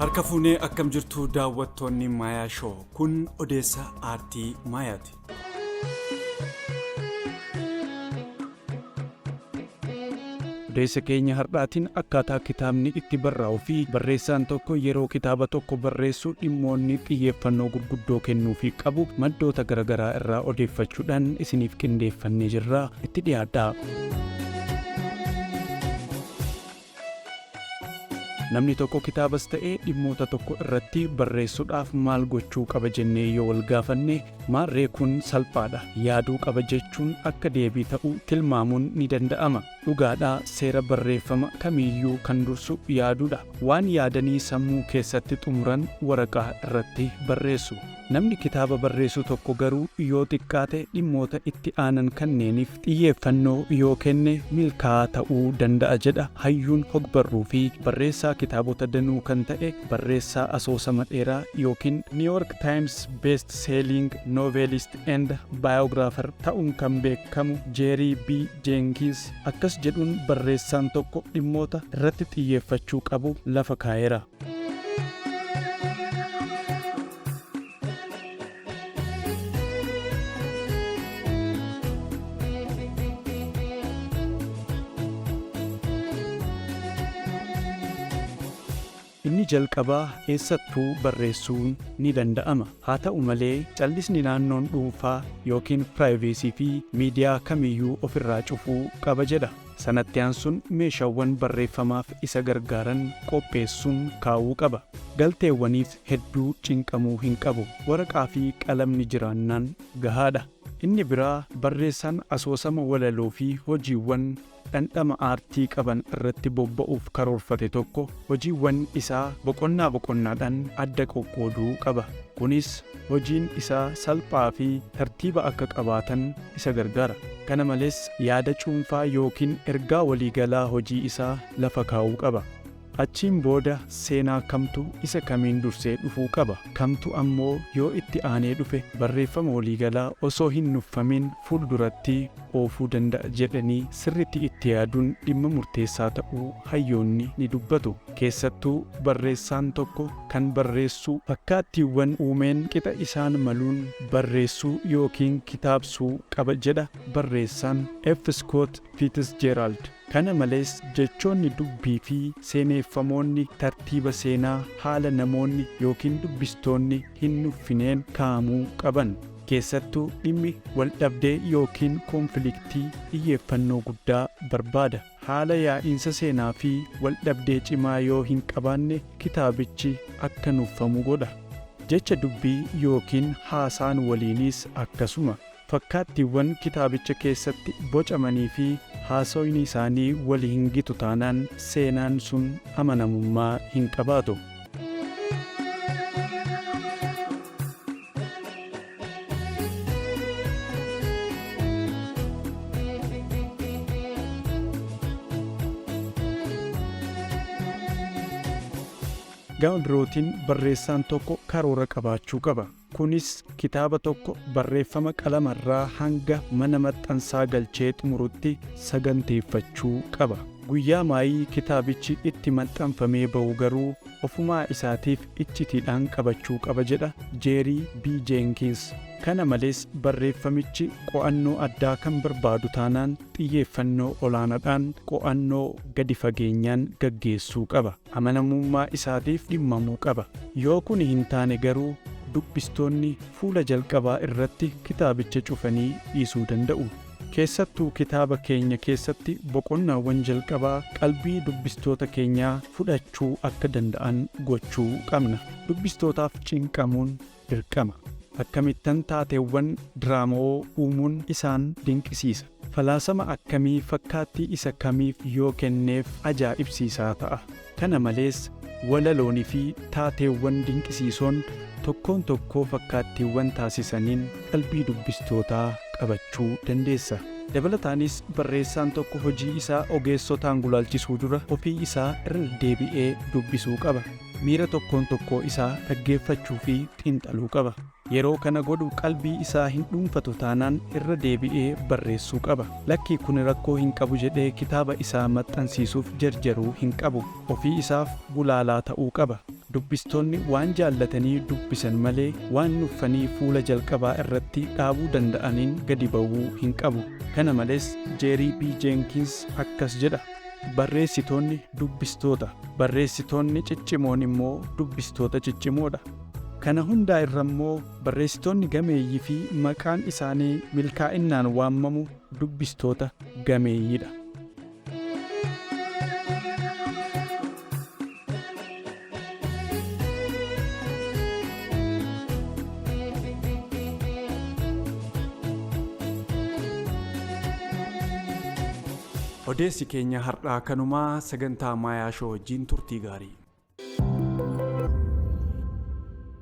Harka fuunee akkam jirtu daawwattoonni Maayaa Show kun odeessa aartii Maayaati. Odeessa keenya har'aatiin akkaataa kitaabni itti barraa'uu fi barreessaan tokko yeroo kitaaba tokko barreessu dhimmoonni xiyyeeffannoo gurguddoo kennuufii qabu maddoota garaagaraa irraa odeeffachuudhaan isiniif qindeeffannee jirra itti dhiyaadhaa. Namni tokko kitaabas ta'ee dhimmoota tokko irratti barreessuudhaaf maal gochuu qaba jennee yoo wal gaafanne maarree kun salphaadha yaaduu qaba jechuun akka deebii ta'u tilmaamuun ni danda'ama. Dhugaadhaa seera barreeffama kamiiyyuu kan dursu yaaduudha. Waan yaadanii sammuu keessatti xumuran waraqaa irratti barreessu. Namni kitaaba barreessu tokko garuu yoo xiqqaate dhimmoota itti aanan kanneeniif xiyyeeffannoo yoo kenne milkaa'aa ta'uu danda'a jedha hayyuun hogbarruu fi barreessaa kitaabota danuu kan ta'e barreessaa asoosama dheeraa yookiin New York Times Best Selling Novelist and Biographer ta'uun kan beekamu Jeerii B. Jenkins akkas jedhuun barreessaan tokko dhimmoota irratti xiyyeeffachuu qabu lafa kaa'eera. Inni jalqabaa eessattuu barreessuun ni danda'ama. Haa ta'u malee callisni naannoon dhuunfaa yookiin privacy fi miidiyaa kamiyyuu ofirraa cufuu qaba jedha. Sanatti aansuun meeshaawwan barreeffamaaf isa gargaaran qopheessuun kaa'uu qaba. Galteewwaniif hedduu cinqamuu hin qabu. Waraqaa fi qalamni jiraannaan gahaadha. Inni biraa barreessaan asoosama walaloo fi hojiiwwan dhandhama aartii qaban irratti bobba'uuf karoorfate tokko hojiiwwan isaa boqonnaa boqonnaadhaan adda qoqqooduu qaba. Kunis hojiin isaa salphaa fi tartiiba akka qabaatan isa gargaara. Kana malees yaada cuunfaa yookiin ergaa waliigalaa hojii isaa lafa kaa'uu qaba. Achiin booda seenaa kamtu isa kamiin dursee dhufuu qaba, kamtu ammoo yoo itti aanee dhufe barreeffama waliigalaa osoo hin nuffamin fuulduratti oofuu danda'a jedhanii sirriitti itti yaaduun dhimma murteessaa ta'uu hayyoonni ni dubbatu. Keessattuu barreessaan tokko kan barreessuu fakkaattiiwwan uumeen qixa isaan maluun barreessuu yookiin kitaabsuu qaba jedha barreessaan F. Scott Fitzgerald. Kana malees jechoonni dubbii fi seeneeffamoonni tartiiba seenaa haala namoonni yookiin dubbistoonni hin nuffineen kaa'amuu qaban. Keessattuu dhimmi waldhabdee yookiin koonfiliktii xiyyeeffannoo guddaa barbaada. Haala yaa'iinsa seenaa fi waldhabdee cimaa yoo hin qabaanne kitaabichi akka nuffamu godha. Jecha dubbii yookiin haasaan waliinis akkasuma. Fakkaattiiwwan kitaabicha keessatti bocamanii fi haasawni isaanii wal hin gitu taanaan seenaan sun amanamummaa hin qabaatu. Gama birootiin barreessaan tokko karoora qabaachuu qaba. Kunis kitaaba tokko barreeffama qalamarraa hanga mana maxxansaa galchee xumurutti saganteeffachuu qaba. Guyyaa maayii kitaabichi itti maxxanfamee ba'u garuu ofumaa isaatiif iccitiidhaan qabachuu qaba jedha Jeerii B. Jenkins. Kana malees barreeffamichi qo'annoo addaa kan barbaadu taanaan xiyyeeffannoo olaanaadhaan qo'annoo gadi fageenyaan gaggeessuu qaba. Amanamummaa isaatiif dhimmamuu qaba. Yoo kuni hin taane garuu dubbistoonni fuula jalqabaa irratti kitaabicha cufanii dhiisuu danda'u. Keessattuu kitaaba keenya keessatti boqonnaawwan jalqabaa qalbii dubbistoota keenyaa fudhachuu akka danda'an gochuu qabna. Dubbistootaaf cinqamuun dirqama. Akkamittan taateewwan diraamoo uumuun isaan dinqisiisa. Falaasama akkamii fakkaattii isa kamiif yoo kenneef ajaa'ibsiisaa ta'a. Kana malees walaloonii fi taateewwan dinqisiisoon tokkoon tokkoo fakkaattiiwwan taasisaniin qalbii dubbistootaa qabachuu dandeessa. Dabalataanis barreessaan tokko hojii isaa ogeessotaan gulaalchisuu dura ofii isaa irra deddeebi'ee dubbisuu qaba. Miira tokkoon tokkoo isaa dhaggeeffachuu fi xiinxaluu qaba. Yeroo kana godhu qalbii isaa hin dhuunfatu taanaan irra deebi'ee barreessuu qaba. Lakkii kun rakkoo hin qabu jedhee kitaaba isaa maxxansiisuuf jarjaruu hin qabu. Ofii isaaf gulaalaa ta'uu qaba. Dubbistoonni waan jaallatanii dubbisan malee waan nuffanii fuula jalqabaa irratti dhaabuu danda'aniin gadi ba'uu hin qabu. Kana malees Jeerii B. Jenkins akkas jedha. Barreessitoonni dubbistoota. Barreessitoonni ciccimoon immoo dubbistoota ciccimoodha. Kana hundaa irra immoo barreessitoonni gameeyyii fi maqaan isaanii milkaa'innaan waamamu dubbistoota gameeyyiidha. Odeessi keenya har'aa kanumaa sagantaa Maayaa Shoo wajjin turtii gaarii.